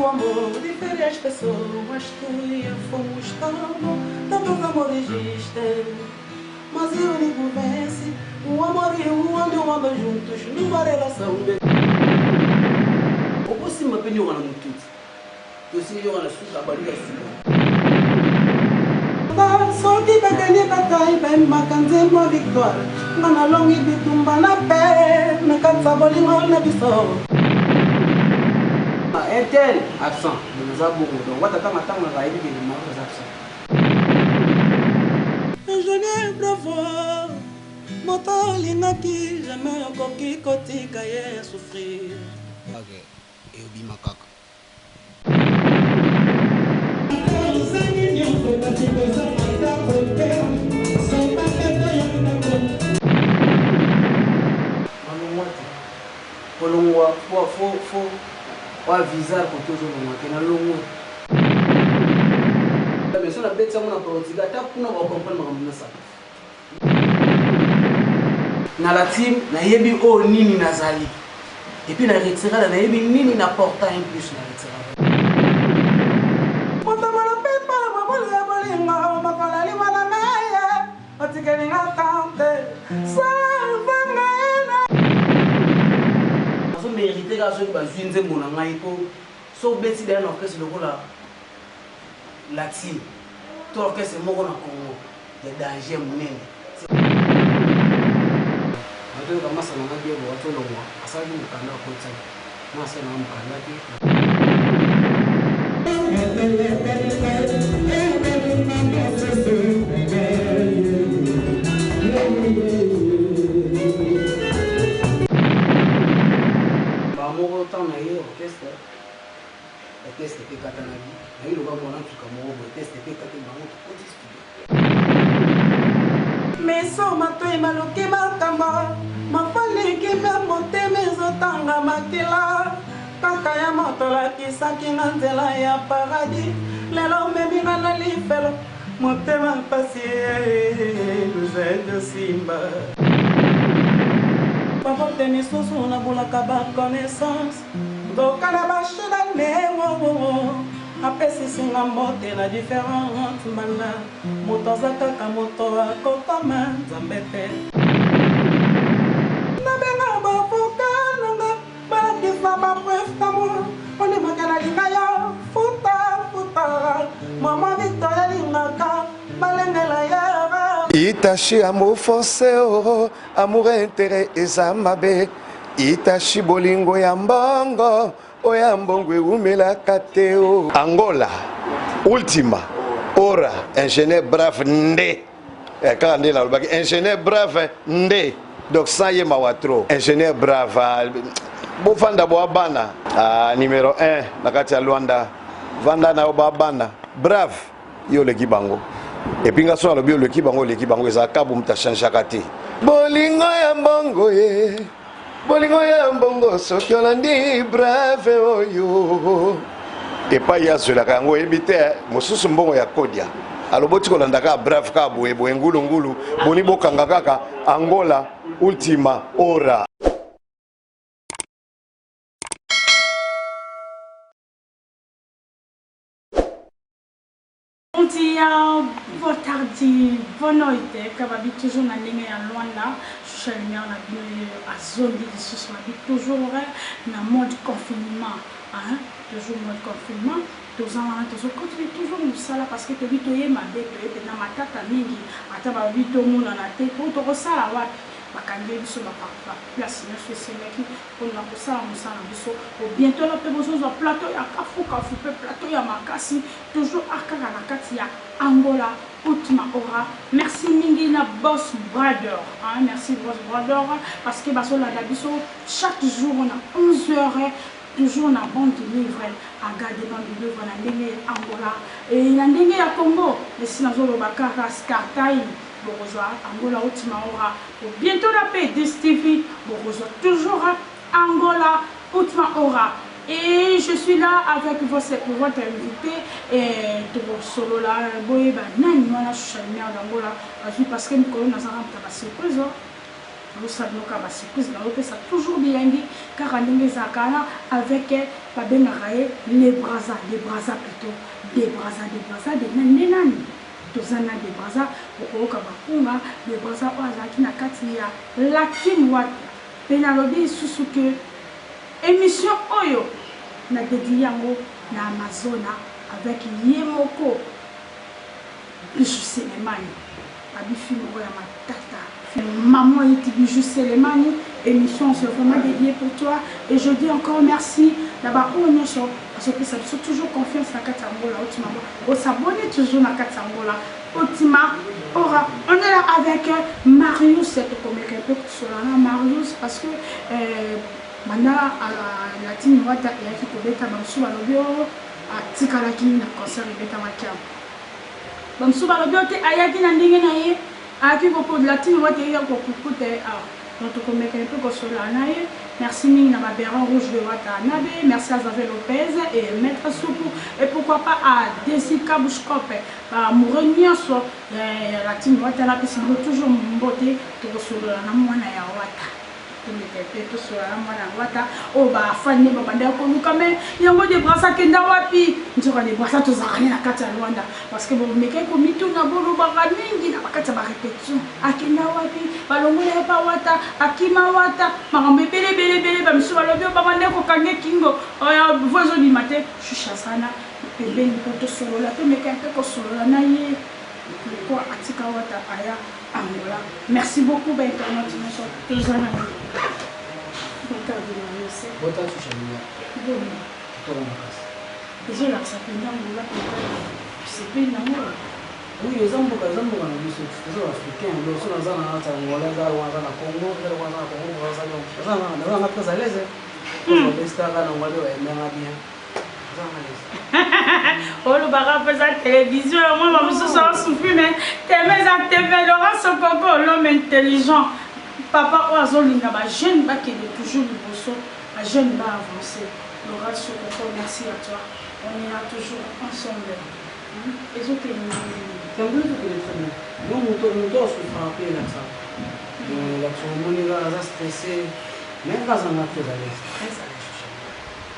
o amor difere as pessoas, tu e eu fomos tão bom, tantos amores existem. Mas o único vence, o amor e o homem andam juntos numa relação de. Okosimba mpe nyoka na motu te. Tosimbi nyoka na suka, abaluki asuka. Soki bakani batai bayembaka nzembo victoire, nga nalongi bitumba na pe na kati ya bolingo na biso. Un tel absent, donc naza bongo, donc wata ntango atangaka ayebi ke Maroc aza absent. Ingénieur bravo, moto olingaki jamais okoki kotika ye souffrir. Ok, eyobima kaka. Nalongwa te. Kolongwa fo fo fo wa visa kote ozolongwa te nalongwe. Mais so nabeti yango na Portugal ata kuna ba comprendre makambo nasala. Na la team nayebi oyo nini nazali. Et puis na retirada nayebi nini na porta un plus na retirada. Motomolo pepa mobulu ya bolingo mokolo liwa na ngai ye otikeli nga tante salva ngai na. Nazo merite kaka soki bazui nzembo na ngai po soki obeti deja na orchestre lokola la team to orchestre moko na Congo ya danger ya munene. Natoyoka masa na nga Diego atolongwa asalaki mokanda akotisaki nga asali nanga mokanda te. Mbala moko temps na ye orchestre Test pe ekatanaki, naye lokola mwana nsuka moko boye, test pe ekatani bango tokoti studio. Miso matoyi maluki makambo mafandi kimia motema ezotanga makila kaka ya moto olakisaki nga nzela ya paradis lelo omemi nga na lifelo motema pasi luzeto simba babote misusu nabulaka ba connaissance Nzoka na ba shida ne wowowo apesisi nga mbote na differente mbanda moto aza kaka moto akokoma nzambe te. Nabenga ba avocat na nga balakisa ba preuve d'amour ondimaka nalinga yo futa futa mama Victoria alingaka balengela ye. Itachi amour forcé oh, amour intérêt eza mabe. Itachi bolingo ya mbongo oyo ya mbongo ewumelaka te o. Angola ultima ora ingénieur brave nde eh, kaka nde nalobaki ingénieur brave nde donc sans ye mawa trop ingénieur brave ah, bofanda boa bana ah, numero 1 na kati ya Luanda vanda na yo ba bana brave yo oleki bango epuis nga so alobi oleki bango oleki bango ezala kabu moto achangeaka te bolingo ya mbongo ye bolingo ya mbongo soki olandi brave oyo epai ye azwelaka yango oyebi te mosusu mbongo ya kodia aloboti kolanda kaka brave kaka boye boye ngulungulu boni bokanga kaka angola ultima ora. Bom dia, boa tarde, boa noite, ka babi toujours na ndenge ya Luanda, Shusha Lumière na bino ye azongi lisusu babi toujours na mode confinement, hein, toujours mode confinement, toza wana tozo continuer toujours musala parce que toyebi toye mabe, toye penza matata mingi, ata balobi tomonana te po tokosala wapi, bakangeli biso ba place nionso esengaki pona kosala musala na biso, po bientot la pe bozozwa plateau ya kafu kafu pe plateau ya makasi Toujours a kaka na kati ya Angola Ultima Hora merci mingi na boss brother hein merci boss brother parce que bazo landa biso chaque jour na 11 heures toujours na bande livre agade bande livre na ndenge ya Angola et na ndenge ya Congo esi nazo loba kaka star time bokozwa Angola Ultima Hora bientôt na pe 10 TV bokozwa toujours Angola Ultima Hora et je suis là avec votre invité et tokosolola boyeba nani wana Shusha Lumière d'Angola azui parce que mikolo nazaka moto ya ba surprise. Nazosala bino kaka ba surprise, nazopesa toujours bilengi kaka ndenge ezalaka wana avec babengaka ye le braza, de braza plutôt, de braza, de braza de nde nani toza na de braza. Okoyoka bakunga de braza oyo azalaki na kati ya la team Wata. Mpe nalobi lisusu ke émission oyo na dédie yango na Amazona avec ye moko Bijou Selemani, babifi moko ya matata. Maman Iti Bijou Selemani, émission c'est vraiment dédié pour toi et je dis encore merci na baoyo nyonso bazopesa biso toujours confiance na kati ya Angola. Otima osabonner toujours na kati ya Angola Otima Ora. On est là avec Marius, tokomeka mpe kosola na Marius parce que banda la team Wata eyaki kobeta, bamosusu balobi o atikalaki na concert ebetamaki awa, bamosusu balobi o te, ayaki na ndenge na ye, ayaki la team Wata eyaki kokuta ye awa. Donc tokomeka mpe kosola na ye. Merci mingi na baberon rouge de Wata Nabe, merci à Xavier Lopez et Maître Soupu et pourquoi pas à Desi Kabushkop, baamoureux nyonso ya la team Wata, napesi bino toujours mbote. Tokosolola na mwana ya Wata, tomeka mpe tosola na mwana ya Wata oyo bafani nde babandaki koluka. Me yango de Brasa akenda wapi? Nzoka de Brasa tozalaka ne na kati ya Lwanda, parce que bomekaki komituna, bolobaka mingi na bakati ya barépétition, akenda wapi, balongola ye pa Wata, akima Wata, makambo ebele ebele ebele. Bamisu balobi oyo babandaki kokanga kingo oyo vo ezobima te. Shusha azana pembeni mpo tosolola, tomeka mpe kosolola na ye pourquoi atika Wata aya Angola. Merci beaucoup bainternaute nyonso toza na Bota Shusha. Kitoko makasi. Ezolakisa mpenza Angola mpenza sepeli nango. Oui, eza mboka, eza mboka na biso, toza baafricain. Donc so naza na kati ya Angola, eza lokola naza na Congo, eza lokola naza na Congo Brazza. Donc naza nanga très à l'aise, babestaka na Angola mpe bayembanga bien, naza nanga l'aise. Olobaka mpenza télévision yango, bamosusu asouffri, mais teme eza TV. Laurent Sokoko, l'homme intelligent, papa oyo azolinga bajeune bakende toujours liboso, bajeune baavance. Laurent Sokoko, merci à toi, on est là toujours ensemble. Ezokende. Yango ezokende très bien. Donc moto asouffraka mpe elakisaka, elakisaka, omoni kaka aza stressé, mais nga aza nga très à l'aise, très à l'aise,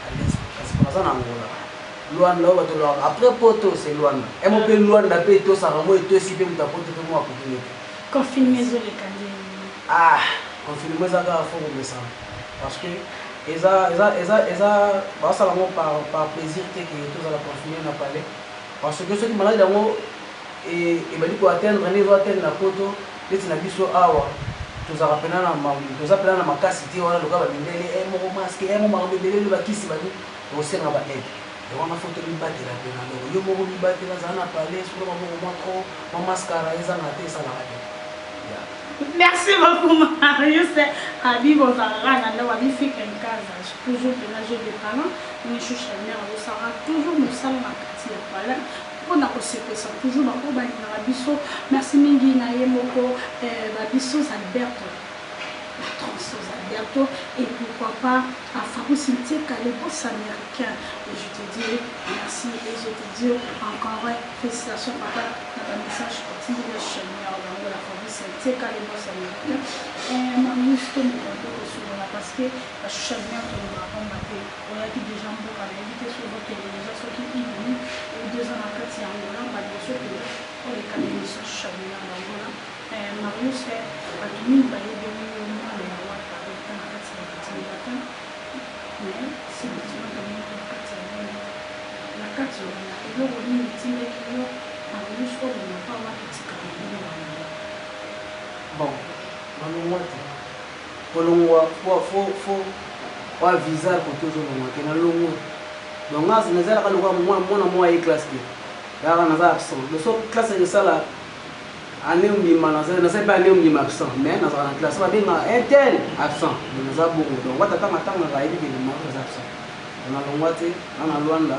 à l'aise makasi mpo naza na Angola, Lwanda oyo bato lwaka après poto, c'est Lwanda emo mpe Lwanda mpe etosaka mo etosi mpe moto apoto mpe mo akoki nete. Confinement ezoleka ndenge? Ah, confinement eza kaka fo komesana, parce que eza basala yango par plaisir te ke tozala confiné na palais, parce que soki maladi yango ebandi koatteindre nde ezoatteindre na poto neti na biso awa, tozalaka pena na toza pena na makasi te wana lokola bamindele moko masque mo makambo ebele bakisi bani tokosenga ba aide yango wana. Fo tomibatela pena. Donc yo moko mibatela, zala na palais, soki maboko mwa trop, mwa mascara ezanga te, esalaka te. Merci beaucoup Marius. Abi bozalaka na ndako, abi fika nkaza toujours mpena jeu de talent Mishusha mare azosala toujours mosala na kati ya palais mpona kosepesa toujours baoyo balingaka biso. Merci mingi na ye moko babisos Alberto, patron Sos Alberto, et pourquoi pas à Fabrice Ntieka, le boss américain. Et je te dis merci et je te dis encore félicitations papa na bamessage otindi ya chaîne ya bango la Fabrice Ntieka, le boss américain. Marius, tomeka mpe kosolola parce que bashusha lumière tolobaka pamba te. Oyaki déjà mboka, nayebi te soki ozokende déjà soki une ou 2 ans na kati ya Angola, baliboso mpenza oleka na émission Shusha lumière d'Angola. Marius, bato mingi bayebeli yo mwana ya Wata ota na kati ya Latine Wata, mais sebeti Wata moko na kati ya wana, na kati wana eloko nini etindaki yo Marius olonga mpa Wata, otikala ndenge na Angola? Bon, nalongwa te. Kolongwa fo wa visa kote ozolongwa te, nalongwa. Donc nga nazalaka lokola mwana moko aye classe te, kaka naza absent. Donc so classe esala année mobimba, nazali mpe année mobimba absent, mais nazalaka na classe, babengaka un tel absent, donc naza bongo. Donc Wata ntango atangaka ayebi ke Marius aza absent. Nalongwa te, na na Lwanda,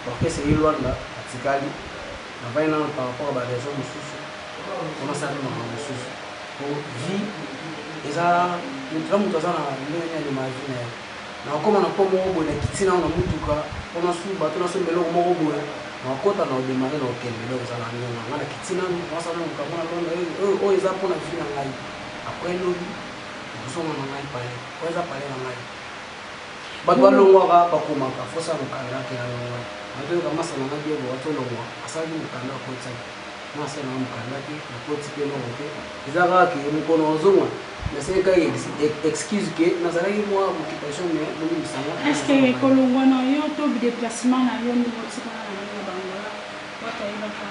orchestre ye Lwanda atikali, navandi nano par rapport a baraison mosusu mpona asala mpe makambo mosusu, po vie eza moto na moto aza na ndenge nini alema vie na ye. Nakokóma na po moko boye, nakiti nano na mutuka mpona suba to nasomba eloko moko boye, nakokɔta na odémarrer na okende. Donc ezala ndenge nga nakiti nanu, nasala nanu makambo na Lwanda oyo eza mpona vie na ngai, après lobi. Ozonga na ngai palais, oyo eza palais na ngai. Bato balongwaka bakomaka fosa mokanda ke nalongwa. Natoyoka masa na ngai Diego atolongwa, asalaki mokanda akotisaki. Nga asali nanga mokanda te, nakoti mpe eloko te. Eza kaka ke mokolo ozonga nasengaki kaka excuse ke nazalaki mwa occupation mais bolimbisa nga. Est-ce que kolongwa na yo to deplacement na yo ndenge otikala na ndenge ya bangola wapi ayebaka?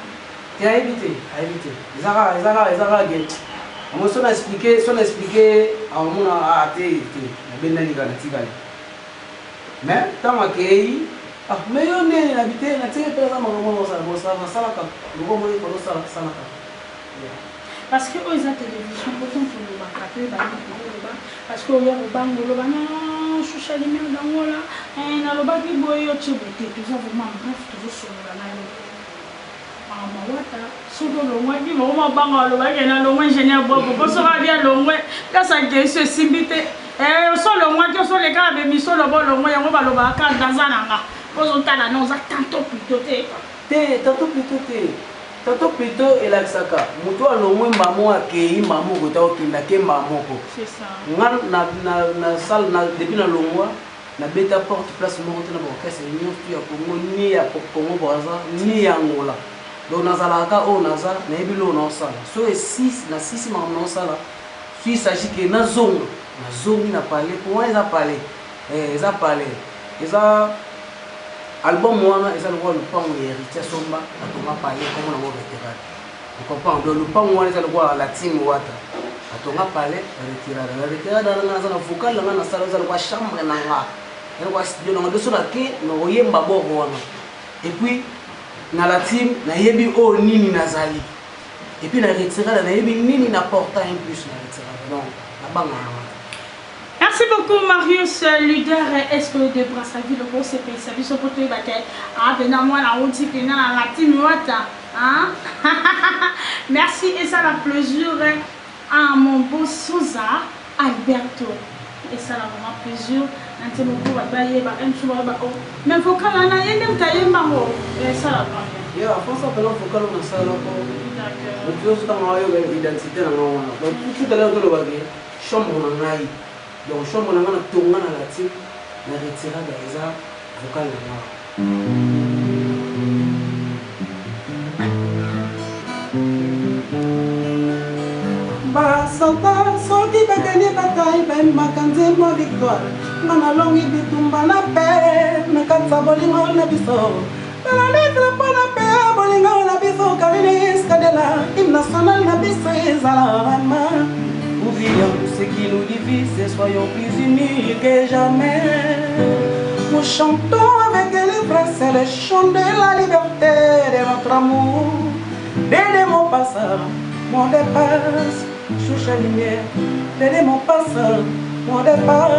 Te ayebi te, ayebi te. Eza kaka eza kaka eza kaka ke yango so na expliquer so na expliquer akomona ah te te nabendani kaka natikali. Mais ntango akei ah mais yo nde nabi te natikali mpe naza makambo wana osala bosala nasalaka loko moni kolo salaka. Parce que oyo eza télévision po tant tolobaka mpe bango tozoloba parce que oya kobanga oloba na shusha lumière d'Angola eh, nalobaki boye yo tie boye te toza vraiment bref tozosolola na yo Mawata soki olongwaki bakoma banga balobaki na longwe ingénieur bobo po soki abi alongwe place akei so esimbi te oso olongwaki oso oleka na bemiso oloba olongwe yango balobaka kaka naza na nga po ozotala na oza tantôt plutôt te. Te tantôt plutôt te tantôt plutôt elakisaka moto alongwe mbamo akei mbamo moko ta okenda ke mbamo moko nga na salle na depuis na longwa nabeta porte place moko te na baorchestre nyonso ya Congo ni ya Congo Brazza ni ya Angola. Donc nazalaka oyo naza nayebi loo naosala so esisi nasisi makambo naosala so il s'agit ke nazonga nazongi na palais po wana eza palais eza palais eza album wana eza lokola lupango ya héritier somba atonga palais kombo nango retirade. Ocomprendre? Donc lupango wana eza lokola la team wata atonga palais retirade na retirade wana nga naza na vocal na nga nasala eza lokola chambre na nga eza lokola studio na nga doso na ke nakoyemba bord wana et puis na la team nayebi oyo nini nazali et puis na retirade nayebi nini na porta un plus na retirade donc nabanga na wana. Merci beaucoup Marius, leader est-ce de Brazzaville ko sepelisa biso po toyeba ke ah pena mwana auti pena na la team wata hein? Merci et ça la plaisir à mon beau Souza Alberto et ça la vraiment plaisir na nte moko bato bayeba msu bayeba o mais vocal wana ye nde moto ayembango ça la vraiment bien. Yeah, France pena vocal na sala ko moto nyonso ntango ayoka identité na nga wana donc tout à l'heure tolobaki chambre na ngai donc chambre na ngai natonga na latine na retirada eza vocal na nga. Basoda soki bakende bataille bayembaka nzembo victoire nga nalongi bitumba na pe na kati ya bolingo na biso nalandi drapeau na pe bolingo na biso Karinis Kadela hymne national na biso ezala vraiment. Oublions tout ce qui nous divise et soyons plus unis que jamais. Nous chantons avec les c'est le chant de la liberté de notre amour. Des mots passent, mon dépasse, choucha lumière. Des mots passent, mon départ.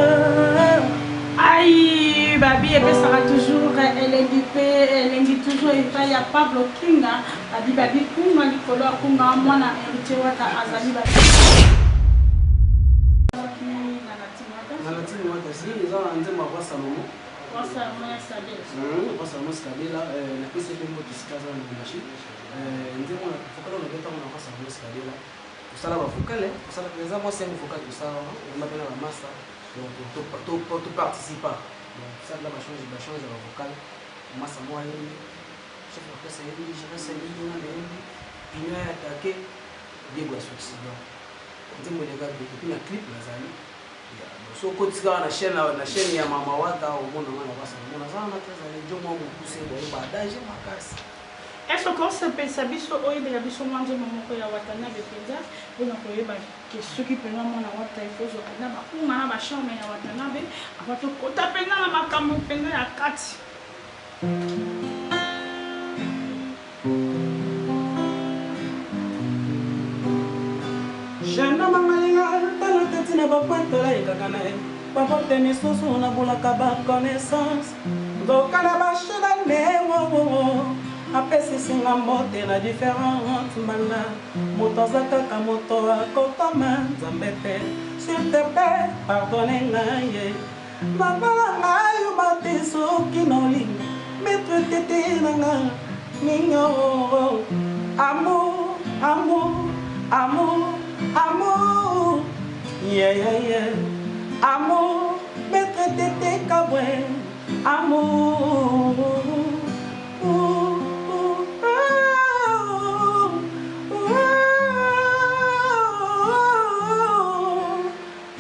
Aïe, babi epesaka toujours elengi mpe elengi toujours epai ya Pablo Kinga babi babi kunga likolo ya kunga mwana héritier wata azali babi na latine wata si eza na nzembo ya roi Salomo. Roi Salomo ya Sabela. Roi Salomo Skabela napesi mpe mbote esika aza na Lubumbashi. Nzembo vocal oyo nabetango na roi Salomo Skabela tosala bavocal tosala eza mwa 5 vocal tosala wana oyamba mpe na bamasa donc toparticipa donc tosala bachange ya bavocal masa moko ayembi chef d'orchestre ayembi gérance ayembi nga nayembi pino ya atake Diego ya succès donc nzembo eleka bien et puis na clip nazali. So okotisi kaka na chaîne na chaîne ya Mama Wata omona nga na roi Salomo naza wana très à l'aise mwa mokuse boye badage makasi. Est-ce que osepelisa biso oyebela biso mwa nzembo moko ya Watanabe mpenza mpona koyeba ke soki mpenza mwana wata ifo ozwa mpenza bakunga na bacharme ya Watanabe apa tokota mpenza na makambo mpenza ya kati. Jeune bangalinga tala tati na bapointe ekaka na ye baporte misusu nabulaka baconnaissance nzoka na bashedane wowowo apesisinga mbote na différente mbanda moto aza kaka moto akotama nzambe te s'il te plaît pardonne ngai ye nzambe na ngai yuma te soki nolingi maître tete na nga ningo amour amour amour amour. Yeah, yeah, yeah. Amour, maître Tete Kabwe. Amour. Ouh, ouh, ouh,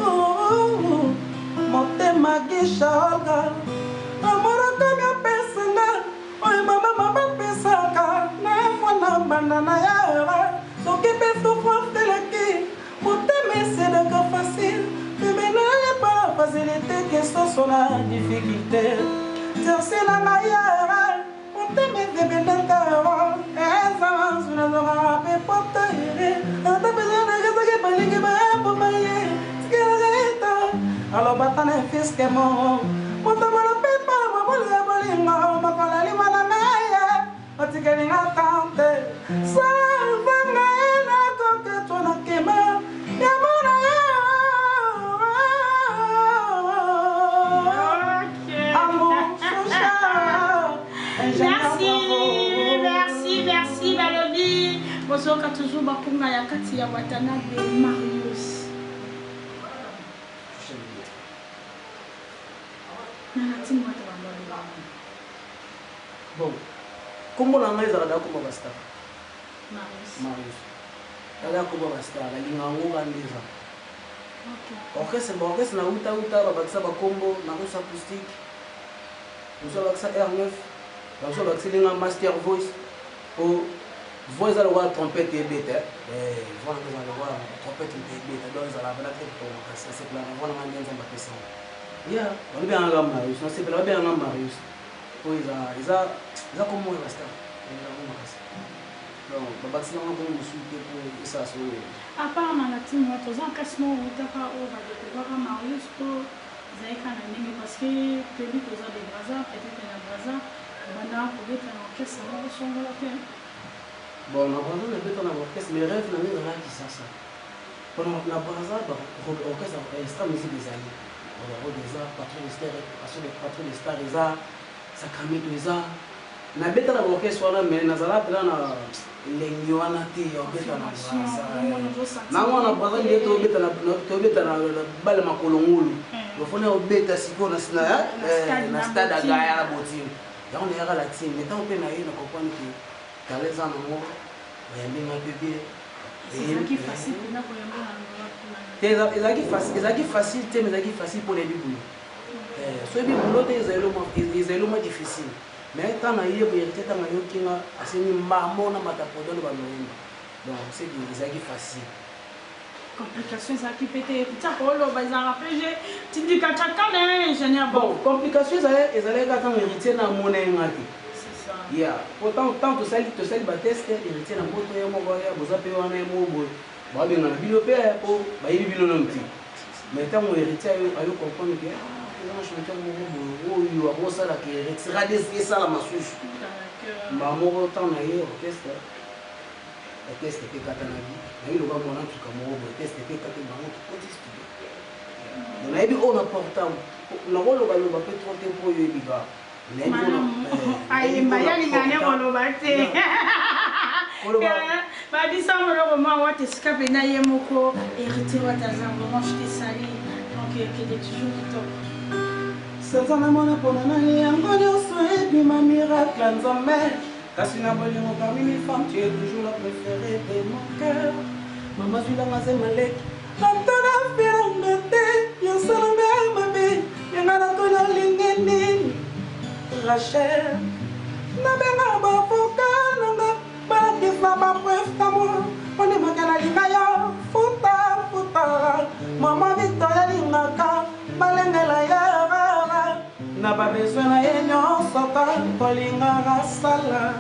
ouh, ouh. Motema Gisha Olga. Amour akomi opesa nga oyo bamama bapesaka na mwana banda na ya soki mpe souffrance eleki motema esedaka facile tribunal epa facilité ke soso na difficulté tirsi na ngai ya motema ezebelaka eza nzunazaka mpe porte ere ata mpe soki balingi baboma ye tikelaka eta alobaka na fiske mo motomolo pepa moboli ya bolingo mokolo alima na ngai otikeli nga tante salva ngai nakokatwa na kema ya mona ye. Amour Shusha. Merci, merci, merci balobi bozoyoka toujours bakunga ya kati ya Watanabe Marius na natini wata bambalobaa. Bon, nkombo na ngai ezalaka da komba bastar. Marius. Marius tala komba bastar, nalinga yango ka nde eza orchestre. Baorchestre na uta uta babakisa bakombo na Russe Acoustique, mosu abakisa R9, bamosu abakiselinga Master Voice, po voix eza lokola trompette ebeta. Voix nanga ezala lokola trompette moto ebeta, donc ezala mpena te kitoko makasi. Nasepela na voix nanga nde Nzambe apesango ya balobenganga Marius. Nasepela babenganga Marius po eza kombo ya bastar, yango makasi. Donc babakiselanga kombo mosusu te po esala so. À part na latine wata, oza kasi moko outaka oyo badécouvraka Marius to ezali kaka na ndenge? Parce que toyebi toza de Braza, peut-être na Braza obandaka kobeta na orchestre moko songola te. Bon, na Braza nabeta na orchestre, mais rêve na ngai ezalaki Kisasa. Po na Braza orchestre Extra Musique ezali, Rod eza, Patron de Star, Patron de Star eza, Sacramento eza. Nabeta na baorchestre wana, mais nazala mpena na elengi wana te ya obeta na Braza. Nango na Braza nde tobeta na bale makolo ngulu, lofoni obeta sikoyo na stade agaya na botine yango nayaka la team. Mais ntango mpe na ye na comprendre ke tala eza nango, bayambi nga mpe bien. Ezalaki facile mpenza koyamba na Te, ezalaki facile te, mais ezalaki facile mpo nayebi boulot. So yebi boulot te, ezali mwa difficile. Mais ntango naye boye, Héritier ntango ayoki nga, asengi mbambo na mata podone banoyemba, donc c'est ezalaki facile. Complication ezalaki mpe te? Tia koloba ezalaka mpe je tindika chakana ingénieur. Bon, complication ezalaki kaka ntango Héritier na amona ye nga te. C'est ça. Ya po ntango tosali batest, Héritier na mboto ye moko ya boza mpe wana ye moko boye babengana bino mpe po bayebi bino nano te. Mais ntango Héritier ayo comprendre ke eza na chanteur moko boye oyo akosalaka retirade esala masusu mbaa moko, ntango na ye orchestre test mpe ekatanaki, nayebi lokola mwana ntuka moko boye, test mpe ekatani bango, tokoti studio. Donc nayebi oyo na portable, nakolobaloba mpe trop te mpo oyo oyebi kaka. Ayemba yalinga nde koloba te, babisa moloko mwa wata esika mpena ye moko Héritier Wata aza. Vraiment, je te salue, donc ekende toujours kitoko. Sanza namona mpona nani yango nyonso ebima miracle ya Nzambe. Kasi na bolingo, parmi mes femmes, tu es toujours la préférée de mon cœur. Mama zwilanga zemaleki ata nafilanga te, yosalanga mabe yanga natona lingi nini. Rachel nabenga bavoka nanga balakisa bapreuve d'amour ondimaka nalinga yo. Futa futa mama Victor alingaka balengela ye na babesoin na ye nyonso ta tolingaka sala.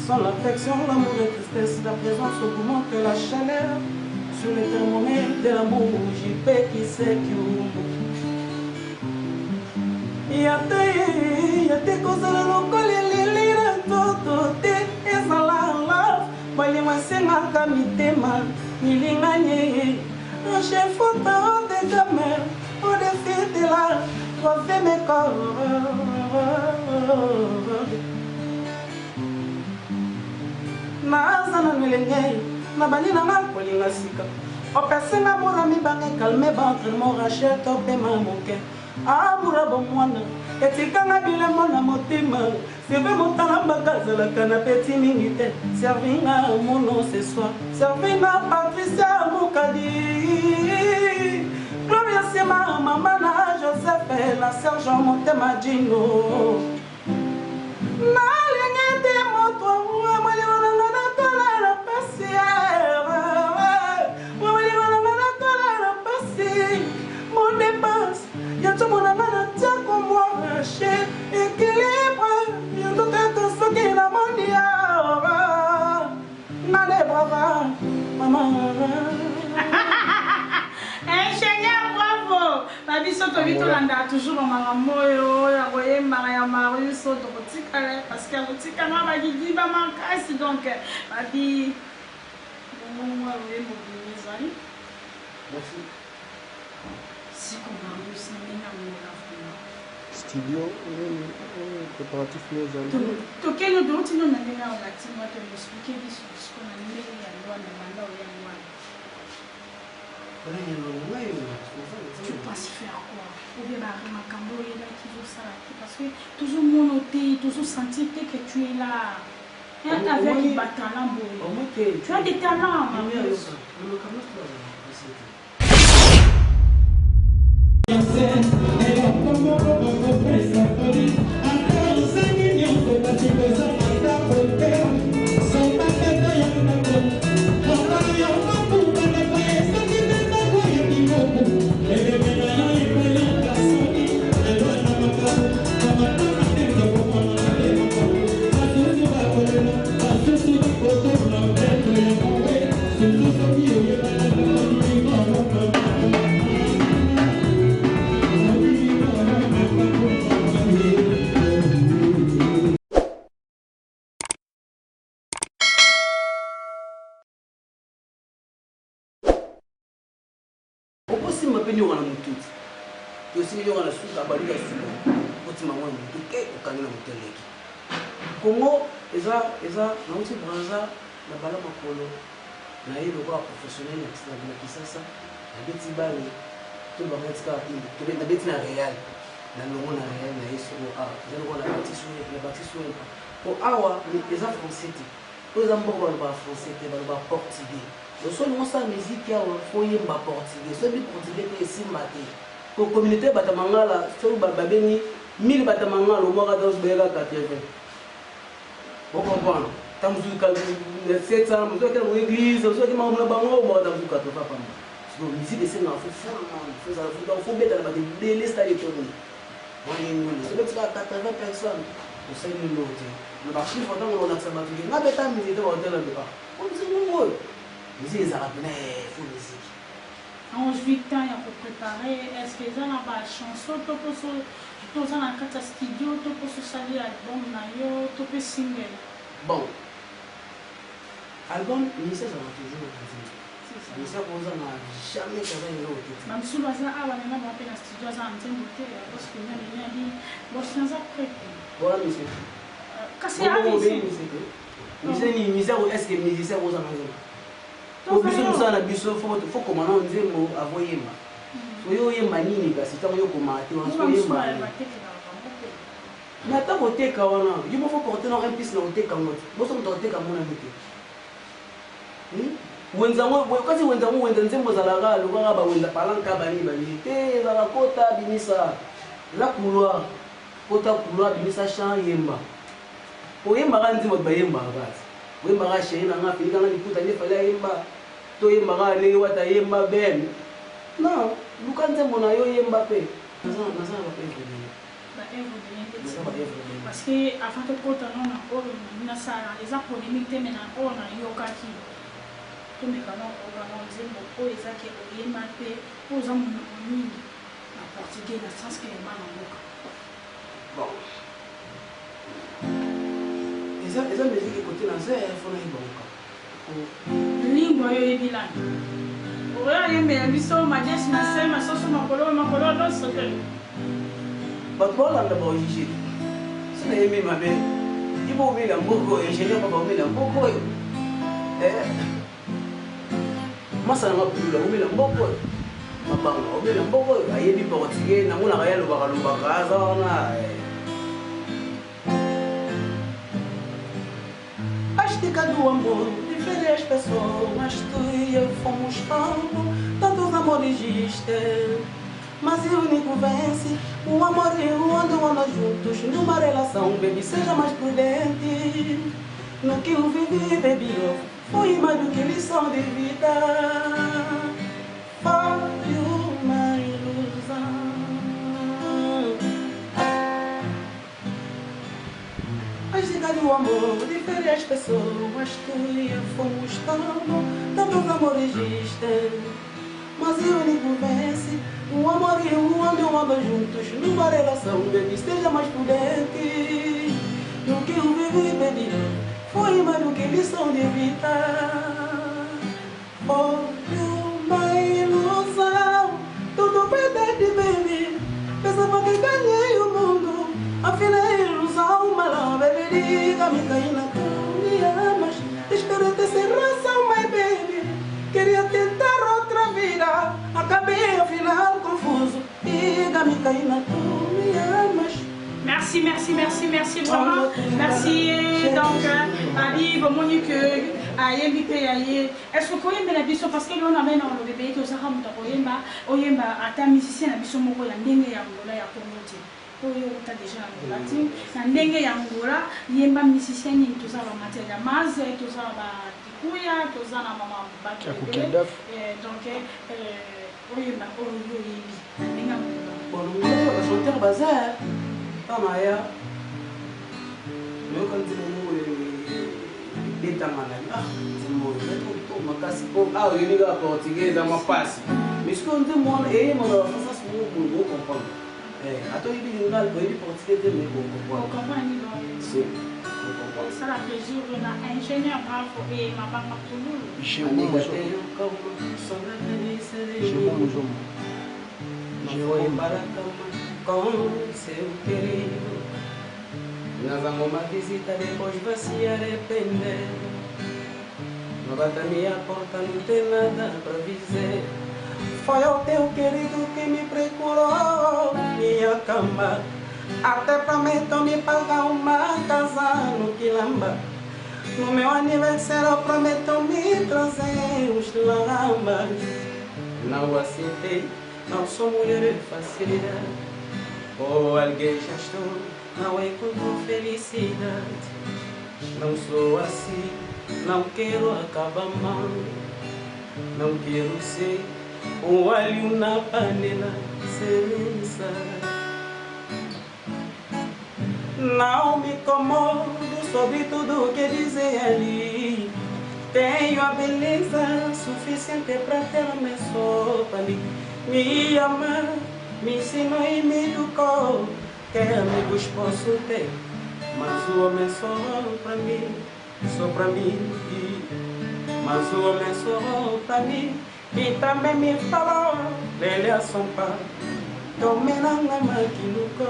Sans l'affection, l'amour est tristesse, la présence augmente la chaleur. Sur le thermomètre de l'amour, JP qui sait. Ya te, ya te kozala lokola elili na nzoto te, ezala love. Bolingo esengaka mitema milingani. Chef de demeure au-dessus de la troisième corde. Naza na milenge, nabandi nanga kolinga sika. Opesi nga mura mibange calme ba entraînement Rachel topema moke Amour bomwana etika nga bilembo na motema Sylvie Motalambaka azalaka na peti mingi te Servi nga mono ce soir Servi nga Patricia Mukadi Gloria Sima mama na Joseph na Sergent Motema Djino Nalingi te moto bolingo na nga nakola na pasi bolingo na nga nakola na pasi mon dépense ya nzomo na nga natia komwa rache équilibre ya nzoto ete soki namoni ya nga nde brava mama. Ingénieur, bravo! Ba biso tobi tolandaka toujours ba makambo oyo ya koyembaka ya Marius oyo tokotikala parce que akotikanga bakidiba makasi donc babi mongongo ya loyembo bimi ezali. Merci. Siko Marius na ndenge yango vraiment. Studio nini préparatif nini ezali? Tokende touti no na ndenge ya olatima to expliquer biso siko na ndenge ya Luanda banda oya Luanda. Tu penses faire quoi? Ou bien ba makambo oyebaki ozosala te parce que tozomona te, tozosentir te que tu es là. Hein, avec ba talent boye. Tu as des talents, Marius. Okosimba mpe nyoka na motu ti tosimbi nyoka na suka abaluki ya suka okotimba yango na motu te okangi na motu eleki Congo eza eza nauti Brazza na bala makolo na ye lokola professionnel na Kisasa nabeti bale to bango etikala nabeti na Real na longo na Real na ye soko awa eza lokola na bakisi soin po awa eza français te oyo eza mboka balobaka français te balobaka portugais. Donc soki olingi osala musique awa faut oyemba portugais soki oyebi portugais te esimba te po communaute ya bata mangala soki babengi 1000 bata mangala omwaka ata mosusu bayaka 80 o comprendre ta mosusu 700 mosusu akenda ko église mosusu ake makambo na bango omwaka ata mosusu 80 pamba sikoyo musique esengaka faut full monde faut ezala faut donc faut beta na bato ebele stade etondi wana engulu soki obeti kaka 80 personnes osali eloko te na ba chiffre ntango olakisa bato ke nga beta musique te bakotela ah Musique nini oyo? Musique ezalaka pena eh faut musique. Ozwi temps ya ko preparer est ce que eza na ba chanson to poso to oza na kati ya studio to poso osali album na yo to pe single? Bon album musicien azalaka toujours na nzembo. Musicien akozanga jamais que aza na eloko te. Ba misusu baza awa nana bango pe na studio aza na nzembo te boss penza nene abi boss naza pret te. Wana musicien. Kasi ya musicien. Musicien nini musicien est ce que musicien akozanga nzembo? Po biso mosala na biso faut faut koma nano nzembo avant oyemba. So yo oyemba nini kasi ntango yo okomaka te wana so oyemba nini? Mais ata koteka wana yo moko faut porter nano un plus na koteka yango te. Boso moto akoteka yango nanu te. Wenze yango kasi wenze yango wenze nzembo ezalaka lokaka ba wenza palanka banini banini te ezalaka kota bimisa eza couloir kota couloir bimisa chant yemba. Oyemba kaka nzembo bato bayembaka kaka ti. Oyemba kaka chérie na nga afinika nga liputa nde Fally ayemba. To oyemba kaka ndenge Wata ayemba Ben. Non, luka nzembo na yo yemba pe. Naza naza na ba oeuvre ebele. Ba oeuvre ebele nde Naza ba oeuvre ebele. Parce que avant tokota nano na oyo nalingi nasala eza polemique te mais na oyo nayokaki tomeka nano koyoka nano nzembo oyo eza ke oyemba pe po oza monoko mingi na portugais na sens ke ya bana mboka. Bon. Eza eza musique côté na ze faut na yeba oka. Lingua yo yebi langue. Oyo ayembela biso madesu na se masoso makolo makolo loso te. Bato balanda ba juge. Soki nayembi mabe, ibo omela mboko, ingénieur papa omela mboko oyo. Eh. Masa na nga pululu akomela mboko oyo. Mabanga akomela mboko oyo ayebi portugais namonaka ye alobaka lobaka aza wana. Acho do amor de ver as pessoas tu e eu fomos tão tantos amores existem. Mas o único vence o amor e o andam andam juntos numa relação, baby, seja mais prudente. No que eu vivi, baby, eu foi mais do que lição de vida. Foi uma ilusão. A dica do amor difere as pessoas, tu e eu fomos tão bom, tantos amores existem. Mas o único vence, o amor e o andam andam juntos numa relação, baby, seja mais prudente. No que eu vivi, baby, foi mais do que lição de vida. Foi uma ilusão, tudo verdade, baby. Pensava que ganhei o mundo, afinal é ilusão, mas baby, diga-me caí na tu me amas. Espero ter sem razão, my baby. Queria tentar outra vida, acabei afinal confuso. Diga-me caí na tu me amas. Merci, merci, merci, merci vraiment. Merci. Donc, Abi, bomoni que ayembi mpe ya ye. Est-ce que koyembela biso parce que lelo na bena olobi beye tozaka moto akoyemba oyemba ata musicien na biso moko ya ndenge ya Angola ya Congo te. Oyo outa déjà na Angola te. Na ndenge ya Angola yemba musicien nini toza ba Matia Damas, toza ba Kikuya, toza na mama bato ebele. Donc oyemba oyo yo oyebi na ndenge ya Angola. Bon, ba chanteur baza ntango aya nayoka nzembo moko ebetanga na ah nzembo oyo eza trop kitoko makasi po ah oyebi kaka portugais eza mwa mpasi mais sikoyo nzembo wana eyema na bafrasas moko boye bocomprendre ata oyebi lingala oyebi portugais te mais bocomprendre si. Esala plaisir na ingénieur Bravo et Mabanga Pululu. Jérôme Muzombo. Foi para a cama com seu querido. Nós vamos uma visita, depois vai se arrepender. Não bata minha porta, não tem nada pra dizer. Foi o teu querido que me procurou minha cama. Até prometo me pagar uma casa no Quilamba. No meu aniversário prometo me trazer uns lambas. Não aceitei, não sou mulher de facilidade. Ou alguém já estou, não encontro felicidade. Não sou assim, não quero acabar mal. Não quero ser um alho na panela sem sal. Não me incomodo sobre tudo que dizem ali. Tenho a beleza suficiente pra ter uma sopa ali. Me amar, me ensinou e me educou. Que amigos posso ter, mas o homem é só pra mim, só pra mim. Mas o homem é só pra mim. E também me falou, Lélia Sompa, Tomenanga Makinuko.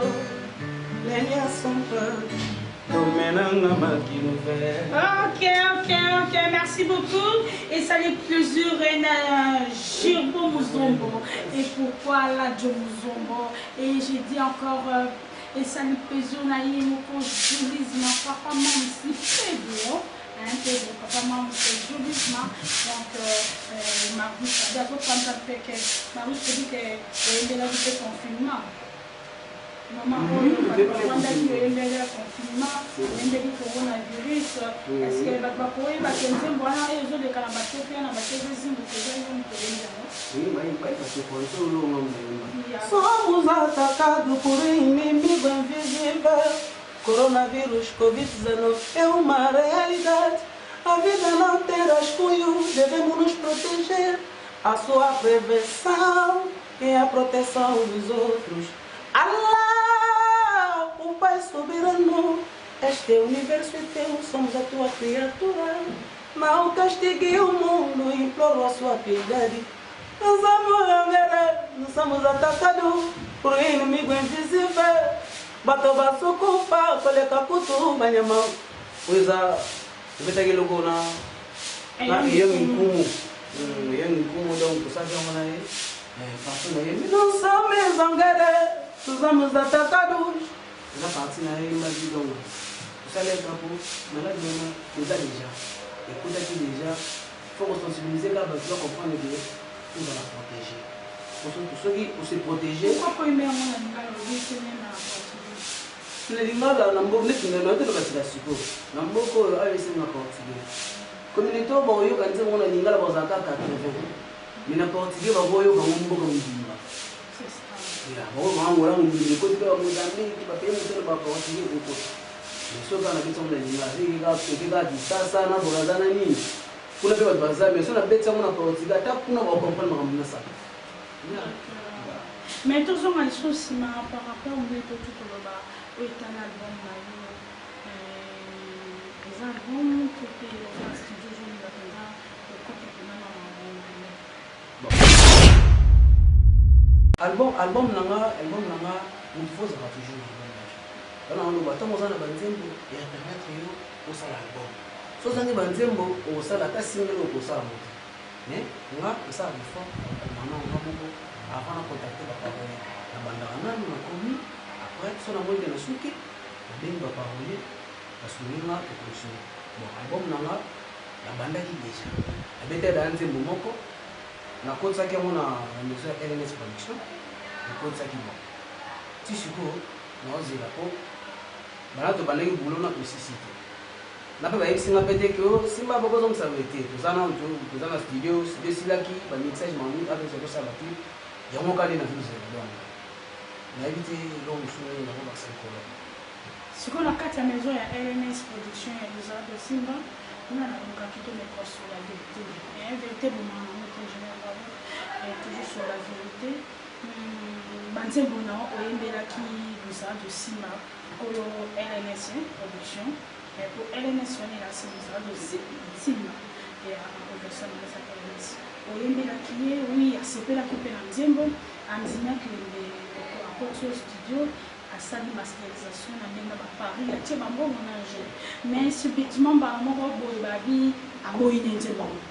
Lélia Sompa, Tomenanga Makinuko. Ok, ok, ok, merci beaucoup. Et ça les plaisir na Girbo Muzombo. Et pourquoi la Joe Muzombo? Et j'ai dit encore, et ça les plaisir na Yemoko Julisme, papa Mamsi Pedro. Hein, Pedro, papa Mamsi Julisme. Donc, Marouche, d'abord, quand ça fait que Marouche dit que il y a eu confinement. Maman, oyo bafandaki oyembeli ya confinement, oyembeli coronavirus, est-ce que bato bakoyeba ke nzembo wana oyo ezoleka na bateke na bateke zimbu eza yo moto oyembi yango? Somos atacados por inimigo invisível. Coronavírus, Covid-19 é uma realidade. A vida não tem rascunho, devemos nos proteger. A sua prevenção é a proteção dos outros. Allah, o Pai soberano, este universo é teu, somos a tua criatura. Não castigue o mundo, imploro a sua piedade. Nós somos atacados por um inimigo invisível. Bato basukufa, koleka kutu banyama. Oyo eza ebetaki eloko na na eyongi nkumu. Young Nkumu donc tosalaki yango na ye partie na ye. Nous sommes en guerre, nous sommes attaquados. Eza partie na ye yembaki donc tosala ye drapeau malade wana eza déjà ekotaki déjà faut kosensibiliser kaka bato ba comprendre que tozala protéger soki ose protéger. Pourquoi po yemba yango na lingala olobi etene na portugais? Na lingala na mboka neti na te loba sika sikoyo na mboka oyo ayo esenga portugais communauté oyo bakoyoka nzembo na lingala bazala kaka 80 mais na portugais bakoyoka ngo mboka mobimba. C'est ça. Ya bakoyoka angola mobimba ekoti mpe bamozambique bapays mosusu baportugais ekokota mais soki kaka nabeti yango na lingala soki kaka kisasa na boraza na nini kuna mpe bato baza mais so nabeti yango na portugais ata kuna bakomprendre makambo nasala. Mais tozonga lisusu nsima par rapport nde toki koloba oyo etali album na yo. Eza album to mpe oza na studio ozolinga mpenza okota mpena na makambo? Album na nga motu fo ozalaka toujours na album na yo wana oloba ntango oza na banzembo ya permettre yo osala album. So ozangi banzembo okosala ata single okosala moto. Mais nga nasala effort nakoma na nga moko avant na contacter baparolier. Nabandaka nanu nakomi, après so namoni ke nasuki, nabengi baparolier basungi nga tocontinue. Bon, album na nga nabandaki déjà, nabetaki daya nzembo moko, nakotisaki yango na maison ya LNS Production nakotisaki. Bon, ti sikoyo naozela po bana tobandaki boulot na tosisi te na mpe bayebisi nga mpe te ke simba bokozongisa boye te. Toza na toza na studio, studio esilaki bamixage mami ape tosala baclip yango kaka nde nazozela. Donc nayebi te eloko mosusu nini nakobakisa likolo. Sikoyo na kati ya maison ya LNS Production ya Luzardo Simba kuna nalukaki tomeka sur la vérité, vérité bomaka nango te, ingénieur Bravo, toujours sur la vérité. Banzembo na oyembelaki Luzardo Simba oyo LNS Production po LNS wana elasi Luzardo Simba ya abréviation na eza LNS. Oyembelaki ye, oui, asepelaki mpe na nzembo, andimaki lembe akoti yo studio, asali masterisation na ndenge baparis, atie bambongo na jeu. Mais subitement mbala moko boye babi aboyi ne nzembo yango,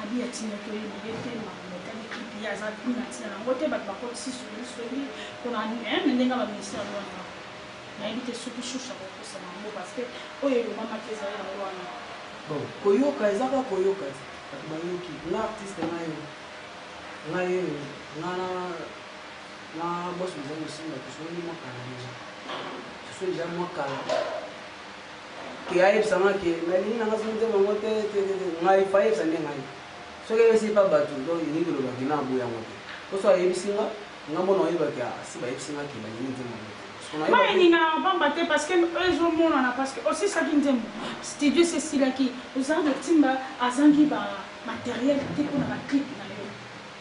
abi atindaki oyembele te makambo etali clip, ye aza na ntina nango te. Bato bakotisi songisongi mpona na ndenge ya baministère wana. Nayebi te soki shusha kokosama yango parce que oyo elobamaki ezali yango wana. Bon, koyoka eza kaka koyoka te, bato bayoki nga artiste ngai oyo ngai oyo nga na boss ezali kosimba. Tosoli mwa kala déjà, tosoli déjà mwa kala ke ayebisanga ke nalingi nanga soki nzembo yango te te te te. Ngai fa ayebisa nde ngai soki ayebisi pa bato donc elingi kolobaki na aboya yango te po so ayebisi nga nga mona oyebaki asi bayebisi nga ke balingi nzembo yango te. Bayelingaka pamba te parce que ezomonana parce que osisaki nzembo, studio esi esilaki, ozala kotimba azangi bamatériel te mpona baclip na yo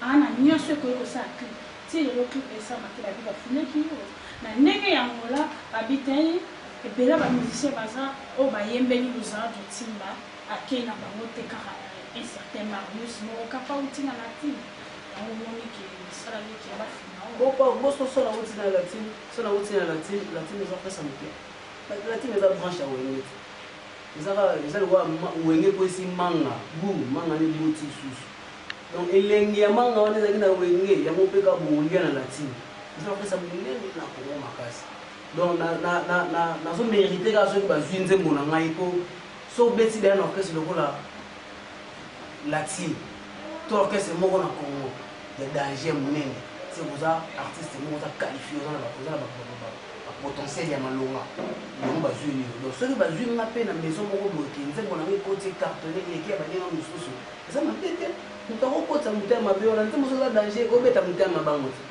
aa na nyonso ekoki kosala clip. Ti lelo clip esalama te. Babi bafinaki yo na ndenge ya Angola, babi te ebele bamusicien baza oyo bayembeli Luzardo Timba akei na bango te, kaka un certain Marius moko kaka auti na latine yango omoni ke esalaki ke bafina oyo. Boso so nauti na latine, so nauti na latine, latine eza pesa moke, latine eza branche ya Wenge te, eza kaka eza lokola Wenge ekwesi manga bu manga ne boti lisusu. Donc elengi ya manga wana ezalaki na Wenge yango mpe kaka bolia na latine eza bapesa monene na Kongo makasi. Donc nazomérite kaka soki bazwi nzembo na ngai mpo so obeti deya na orchestre lokola latine to orchestre moko na Congo ya danger monene, se oza artiste moko oza qualifié, oza na bapotentiel ya malonga yango bazwi nini. Donc soki bazwi nga mpe na maison moko boye ke nzembo na nga ekoti ecartonne eleki ya baninga mosusu, eza mabe te. Moto akokotisa moto ya mabe wana nzembo soki eza danger ekobeta moto ya mabango te